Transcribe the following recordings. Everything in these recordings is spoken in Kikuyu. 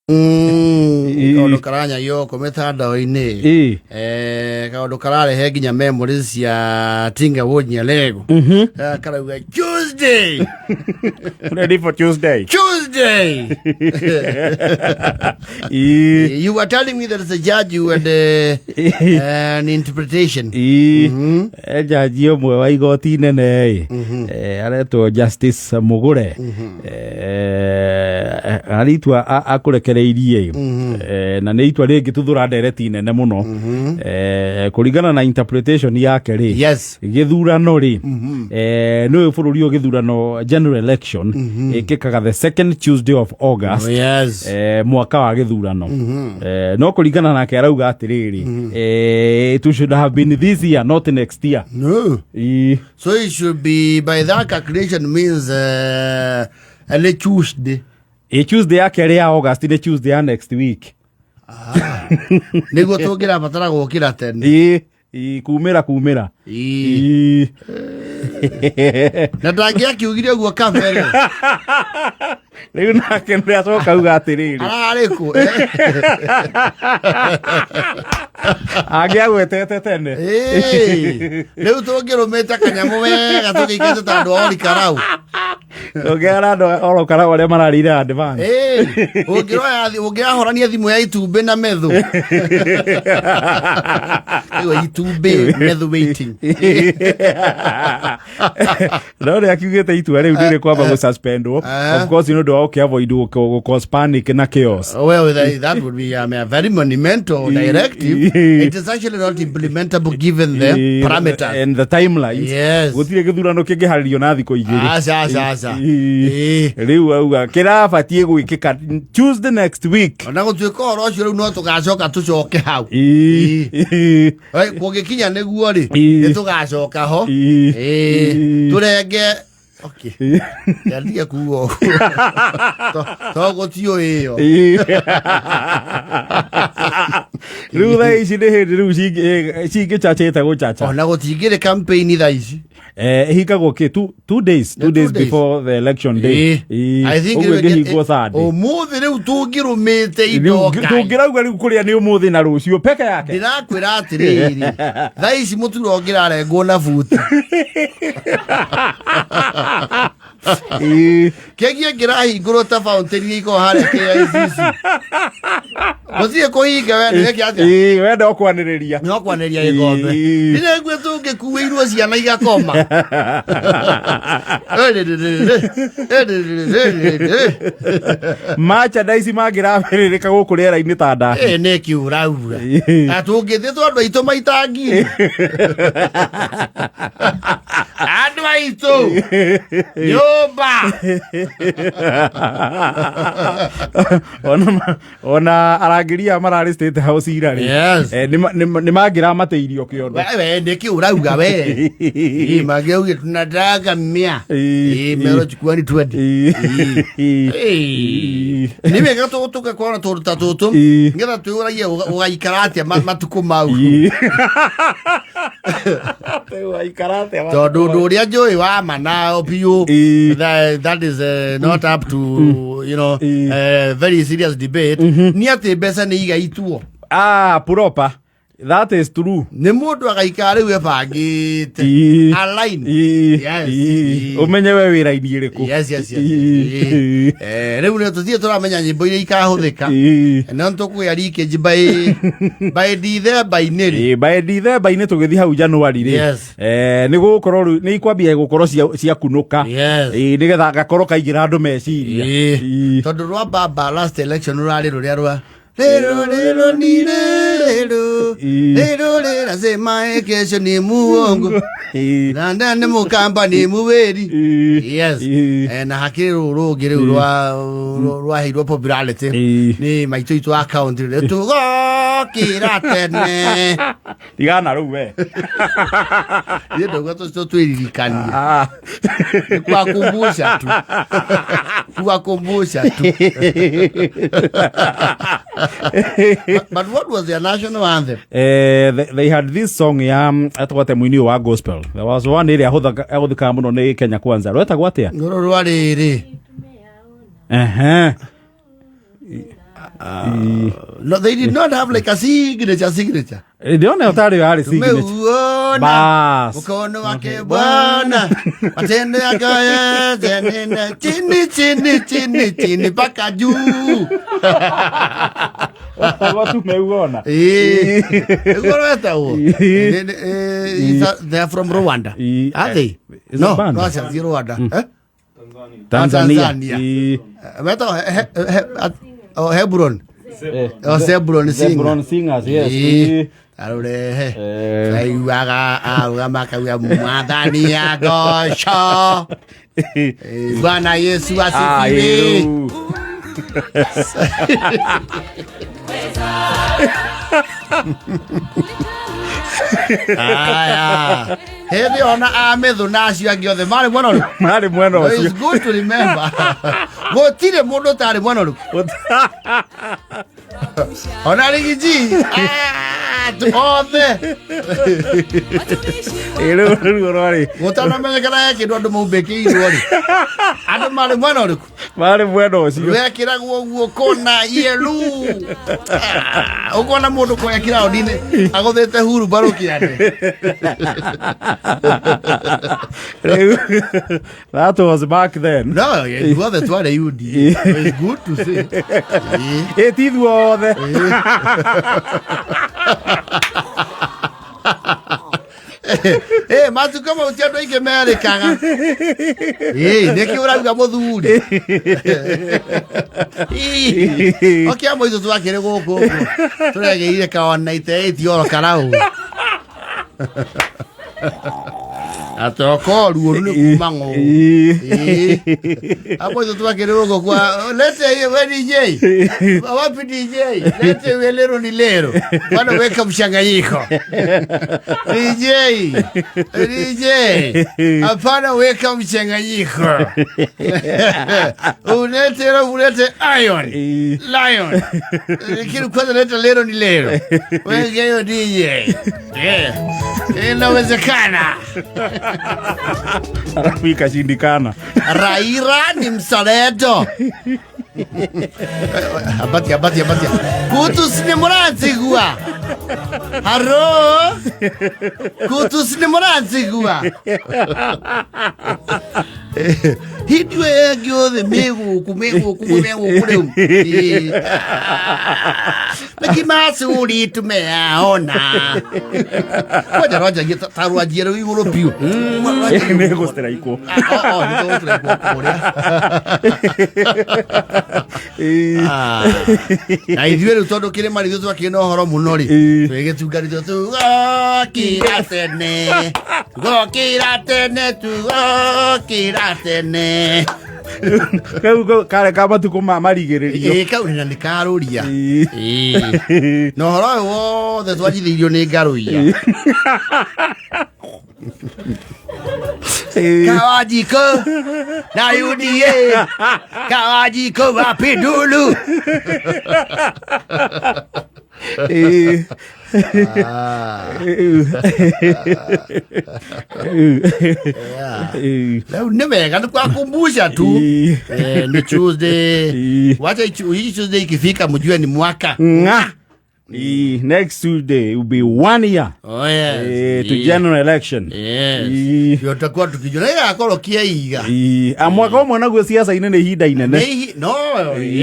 Kaũndũ karanyagio kũ mĩtandao-inĩ. Kaũndũ kararehe nginya memories cia Tinga Wonya Lego. Karauga Tuesday. Ready for Tuesday. Tuesday. You were telling me that it's a judge you had an interpretation. Njaji ũmwe wa igoti inene ĩ aretwo Justice Mugure harĩ itua akũrekereirie na nĩ itua rĩngĩtuthũra ndereti nene mũno. Kũringana na interpretation yake rĩ, gĩthurano rĩ, nĩ bũrũri ũyũ gĩthurano, general election, ĩkĩkaga the second Tuesday of August. Oh, yes. Mwaka wa gĩthurano. No kũringana nake arauga atĩrĩrĩ, it should have been this year, not next year. No. So it should be, by that calculation means early Tuesday. Ĩ Tuesday ya kerĩ ya August nĩ Tuesday ya next week. Nĩguo tũngĩrabatara gũkĩra tene. Ĩ kumĩra kumĩra. Na ndangĩakiugire ũguo kabere. Rĩu nake nĩ acoka auga atĩrĩrĩ, Ararĩ kũ? Angĩagwetete tene. Rĩu tũngĩrũmĩte kanyamũ wega tũgĩikĩte ta andũ a Orikarau. Tũngĩara andũ orokarau arĩa mararĩire advance. Ũngĩroya ũngĩrahorania thimũ ya itumbĩ na methu. Rĩu itumbĩ methu waiting. No nĩ akiugĩte itua rĩu rĩrĩ kwamba gũsuspendwo, of course nĩ ũndũ wa gũkĩavoid gũ cause panic na chaos. Well, that would be a very monumental directive. It is actually not implementable given the parameters. And the timelines. Gũtirĩ gĩthurano kĩngĩharĩrio na thikũ 2. Aca, aca, aca. Rĩu auga kĩrabatiĩ gwĩkĩka Tuesday next week. Ona gũtuĩka ũhoro ũcio rĩu no tũgacoka tũcoke hau. Kũngĩkinya nĩguo rĩ, nĩ tũgacoka ho. Tũrenge. Okay. Ndige kuga ũguo. To gũtiũĩ ĩyo. Rĩu thaa ici nĩ hĩndĩ rĩu cingĩcacĩte gũcaca. Ona gũtingĩrĩ campaign thaa ici. Ĩhingagwo kĩ 2 days, 2 Two days days. before the election day. I think Ũguo rĩu ĩngĩhingwo Sunday. Ũmũthĩ rĩu tũngĩrũmĩte indo Rĩu Ngai. tũngĩrauga rĩu kũrĩa nĩ ũmũthĩ na rũciũ peke yake. Ndĩrakwĩra atĩrĩrĩ, thaa ici mũturo ũngĩrarengwo na buti. Kĩgiĩ ngĩrahingũrwo ta fountain iria ikoragwo harĩa KICC. Gũtirĩ kũhinga we nĩ atĩa? Ĩĩ, wenda ũkwanĩrĩria. No kwanĩria gĩkombe. Ndĩregue tũngĩkuĩirwo ciana igakoma. Merchandise mangĩrabĩrĩrĩka gũkũ rĩera-inĩ ta ndahi. Ĩ nĩ kiurauga. Na tũngĩthiĩ tondũ andũ aitũ maita ngiri. Andũ aitũ nyũmba. Ona arangĩri aya mararĩ State House ira rĩ, nĩ mangĩramatĩirio kĩondo. Wewe nĩ ũrauga we. Ĩ, mangĩaugire tunataka mia. Ĩ, mero chukuani twende. Ĩ. Nĩ wega tũgakorwo na tũndũ ta tũtũ nĩgetha twĩũragie ũgaikara atĩa matukũ mau. Ũgaikara atĩa? Tondũ ũndũ ũrĩa njũĩ wa ma na biũ, that is not up to very serious debate, nĩ atĩ mbeca nĩ igaitwo. Ah, proper, that is true. Nĩ mũndũ agaikara rĩu ebangĩte align. Ũmenye we wĩra-inĩ ĩrĩkũ. Yes. Rĩu nĩ tũthiĩ tũramenya nyĩmbo iria ikahũthĩka. No nĩ tũkũgĩa leakage by December-inĩ rĩ. Ĩĩ, by December-inĩ tũgĩthiĩ hau January rĩ, nĩ gũgũkorwo rĩu nĩ ikwambia gũkorwo ciakunũka. Ĩĩ, nĩgetha gakorwo kaingĩra andũ meciria. Tondũ rwa baba last election rũrarĩ rũrĩa rwa rĩrũ rĩrũ ni rĩrũ rĩrũ rĩrasema kesho ni muongo na nĩ mũkamba nĩ mũwĩri. Na hakĩrĩ rũrũ rũngĩ rĩu rwaheirwo popularity nĩ maitũ itũ a county rĩrĩ tũgokĩra tene. Tigana rĩu we. Niĩ ndauga tũcio twĩririkanie. Ah. Ni kuwakumbusha tu, kuwakumbusha tu. But what was their national anthem? They had this song ya etagwo atĩa mũini ũyũ wa gospel? There was one ĩrĩa ahũthĩkaga mũno nĩ Kenya Kwanza, rwetagwo atĩa? Rũrũ rwa rĩrĩ. Ehe. No, they did not have like a signature signature. Ndĩrona ĩyo tarĩ yo yarĩ signature. Tumeuona Bas. mkono wake Bwana, matendo yake yote nene chini chini chini chini mpaka juu. Wetagwo tumeuona. Eh, nĩguo rwetagwo. Ĩĩ. They are from Rwanda. Ĩĩ. Are they? Is a No, band. no, acio ti Rwanda. Eh? Tanzania. Tanzania. Ĩĩ. Wetagwo oh, Hebron. Eh, Oh, Zebulon Singer. Zebulon Singers, yes. Ĩĩ. Ĩĩ. Arurehe. Eh. Twaiguaga arugama akauga mwathani agoco. Eh, Bwana Yesu Ah, asifiwe. ĩĩ. Aya. Hĩndĩ ona amĩthũ na acio angĩ othe marĩ mwena ũrĩkũ? Marĩ mwena No, it's ũcio. good to remember. Gũtirĩ mũndũ ũtarĩ mwena ũrĩkũ. Ona rigiji. Ah, othe. Ĩĩ, rĩu rĩu rwarĩ Gũtanamenyekana he kĩndũ andũ maumbĩkĩirwo rĩ. Andũ marĩ mwena ũrĩkũ? marĩ mwena ũcio. Wekĩragwo guoko na yelu. Ah, ũkona mũndũ kũrĩa kĩraũndi-inĩ agũthĩte hurumbarũ kĩande. Rĩu that was back then. No, ithuothe twarĩ UDA. It's good to say. Ĩĩ. Ĩ ti ithuothe. Eh, matukũ mau ti andũ aingĩ merĩkaga. Ĩĩ, nĩkĩ ũrauga mũthuri? Ĩĩ, Okia mũitũ twakĩrĩ gũkũ ũguo. Tũregĩire ka 198 oro karaũ. Atoka ruo nĩ kuma ng'ũ. Ĩĩ. Ĩĩ. Hapo hizo twakĩrĩ gũkũ kwa lete hiyo we DJ. Wapi DJ? Lete we lero ni lero. Bwana weka mchanganyiko. DJ. DJ. Hapana weka mchanganyiko. Ulete ulete iron. Ĩĩ. Lion. Lakini kwanza leta lero ni lero. Weka hiyo DJ. Yeah. Inawezekana. Alafu ikashindikana. Raila ni mzalendo. Abatia, abatia, abatia. Kutus ni muranzigua. Haro. Kutus ni muranzigua. Hindi ĩyo yothe mĩgũkũ mĩgũkũ mĩgũkũ rĩu. Ĩĩ. Nĩkĩ macuri tumeaona. Kwanja rwanjagia ta rwanjia rĩu igũrũ biũ. Nĩ gũcitiraikwo. Ah, oh, nĩ tũgũtiraikwo kũrĩa. Ĩĩ. Ah. Na ithuĩ rĩu tondũ kĩrĩma ithuĩ twakĩrĩ na ũhoro mũno rĩ Ĩĩ. twĩgĩtunganĩtio tugokĩra tene tugokĩra tene tugokĩra tene Kau karĩ ka matukũ ma marigĩrĩrio. ĩĩ kau na nĩ karũria. Ĩĩ. Ĩĩ. Na ũhoro ũyũ wothe twanjithĩirio nĩ ngarũia. Ĩĩ. Kawajiko na UDA Kawajiko wapi ndulu. Ĩĩ. Ah. Yeah. Ĩĩ. Leo nĩ wega nĩ kwakumbusha tu. Ĩĩ. Eh, ni Tuesday. Ĩĩ. Wacha hii Tuesday ikifika mjue ni mwaka. Ng'a. Ĩĩ. Next Tuesday will be one year. Oh yes. Eh, to Ĩĩ. general election. Yes. Ĩĩ. Ndio tutakuwa tukijua na igakorwo kĩeiga. Ĩĩ. A mwaka ũmwe naguo ciaca-inĩ nĩ ihinda inene. No,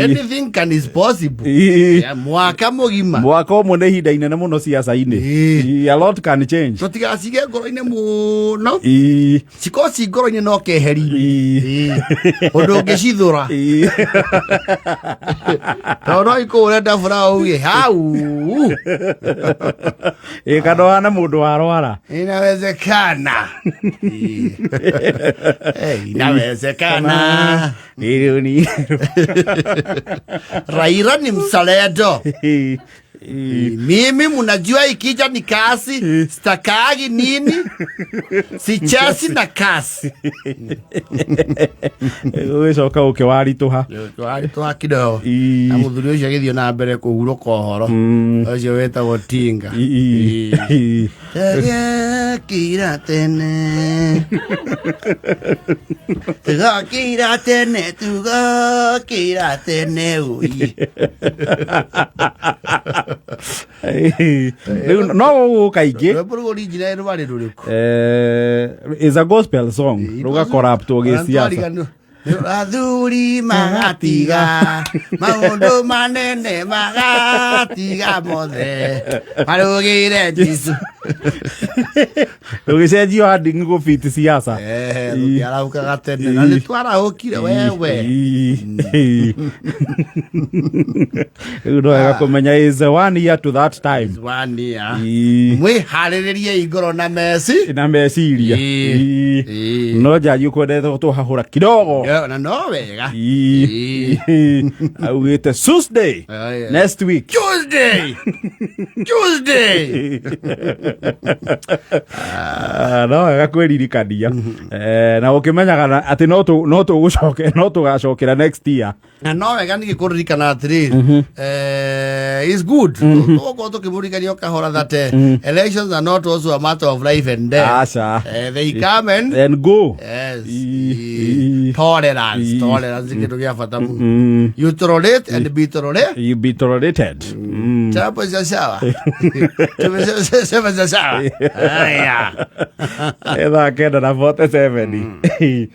anything can is possible. Ĩĩ. Yeah, mwaka mũgima. Mwaka ũmwe nĩ ihinda inene mũno ciaca-inĩ. Ĩĩ. Ĩĩ, a lot can change. Tũtigacige ngoro-inĩ mũno. Ĩĩ. Cikorwo ci ngoro-inĩ no keheri-inĩ. Ĩĩ. Ĩĩ. Ũndũ ũngĩcithũra. Ĩĩ. Tondũ no ikũhũre ndabura uge hau. Ĩĩ, kana ũhane mũndũ warwara. Inawezekana. Ĩĩ. Eh, inawezekana. Ĩĩ, ni- Raila ni mzalendo. Ĩĩ. Ĩĩ. Mimi mnajua ikija ni kasi, stakagi nini, sichesi na kasi. Ũgĩcoka ũkĩwaritũha. Twa kidogo. Ĩĩ. Na mũthuri ũcio agĩthiĩ na mbere kũhurũka ũhoro. Ũcio wĩtagwo Tinga. Ĩĩ. Ĩĩ. Tugakira tene, tugakira tene, tugakira tene ui. Rĩu no gũgũka ingĩ. Rwĩmbo rũu original rwarĩ rũrĩkũ? Is a gospel song rũgakoraptwo gĩciaca. Athuri magatiga maũndũ manene, magatiga mothe marũgĩre Jesu. Rũgĩcenjio handing gũbiti siasa. Rũkĩarahũkaga tene na nĩ twarahũkire wewe. Rĩu no wega kũmenya is a one year to that time. One year. Mwĩharĩrĩrie ngoro na meci Na meciria. No njaji ũkwendete gũtũhahũra kidogo. Na no wega. Augĩte Tuesday. Oh, yeah. Next week. Tuesday, Tuesday. Ah, no wega kwĩririkania. Na ũkĩmenyaga atĩ no tũgũcoke, no tũgacokera next year. Na no wega ningĩ kũririkana atĩrĩrĩ, is good tũgũkorwo tũkĩmũririkania o kahora that elections are not also a matter of life and death. Aca. They come and and go. Yes. Tolerance, tolerance nĩ kĩndũ gĩa bata mũno. You tolerate and be tolerated. You be tolerated. Chapo cha sawa. Tumesema cha sawa. Haya. 9:47.